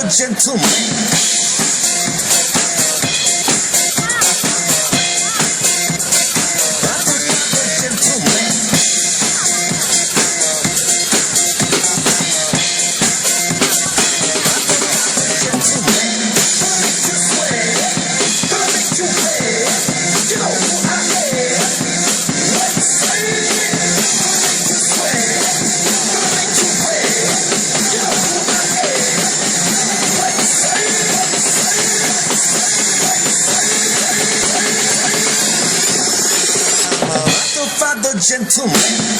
Gentleman. Gentleman. Gentleman. Gonna make you sweat. Gonna make you pay. You know who I am. What say? Gonna make you sweat. Gonna make you pay. You know who I am. What say? What say? Motherfather gentleman.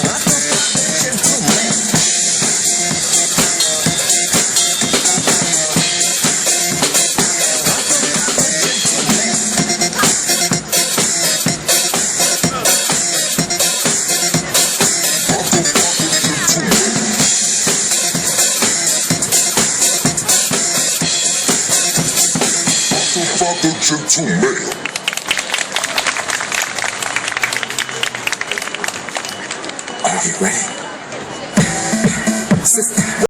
Motherfather gentleman. Motherfather gentleman. Motherfather gentleman. Motherfather gentleman. Are you ready? Sister.